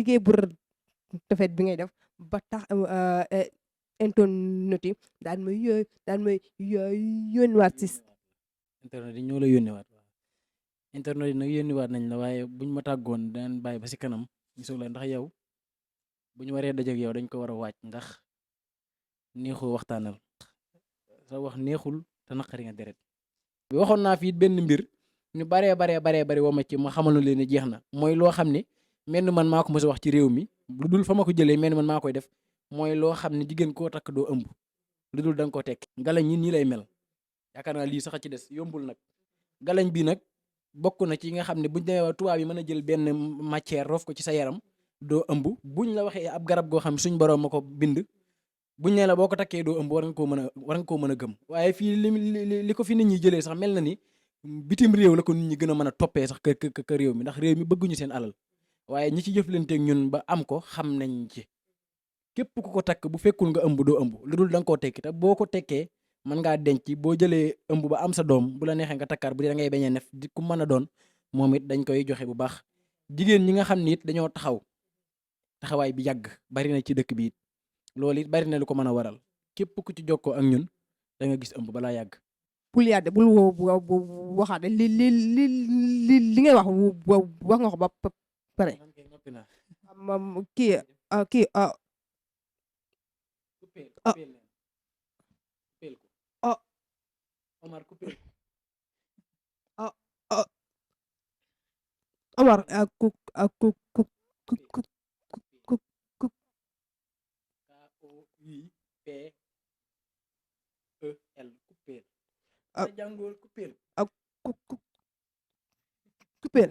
liggéey bu rafet bi ngay def ba tax internet yi daan may yónniwaat si internet yi ñoo la yónneewaat waaw internet yi nag yónneewaat nañ la waaye buñ ma tàggoon danañ bàyyi ba si kanam ñu soog la ndax yow bu ñu waree dajeek yow dañ ko war a waaj ndax neexoo waxtaanal sa wax neexul te naqari nga deret bi waxoon naa fii benn mbir ñu baree bari woo ma ci ma xamal leen ne jeex na mooy loo xam ne menn man maa ko mës a wax ci réew mi lu dul fa ma ko jëlee menn man maa koy def mooy loo xam ne jigéen koo takk doo ëmb lu dul da nga koo tekki ngalañ ñi nii lay mel yaakaar naa lii sax a ci des yombul nag galañ bi nag bokk na ci yi nga xam ne buñ demee tubaab yi mën a jël benn matière roof ko ci sa yaram doo ëmb buñ la waxee ab garab goo xam suñ borom ma ko bind buñ ne la boo ko takkee doo ëmb war nga koo mën a gëm waaye fii li ko fi nit ñi jëlee sax mel na ni bitim réew la ko nit ñi gën a mën a toppee sax ka réew mi ndax réew mi bëgguñu seen alal waaye ñi ci jëflanteeg ñun ba am ko xam nañ ci képp ku ko takk bu fekkul nga ëmb doo ëmb lu dul da nga koo tekki te boo ko tekkee mën ngaa denc boo jëlee ëmb ba am sa doom bu la neexee nga takkaar bu dee da ngay bañ a nef di ku mën a doon moom it dañ koy joxe bu baax jigéen ñi nga xam ni it dañoo taxawaay bi yàgg bari na ci dëkk bi it loolu it bari na lu ko mën a waral képp ku ci jokkoo ak ñun da nga gis ëmb balaa yàgg. bul yàdde bul waxaat li ngay wax nga ko ba pare kii Omar coupé Omar jàngoor coupé coupé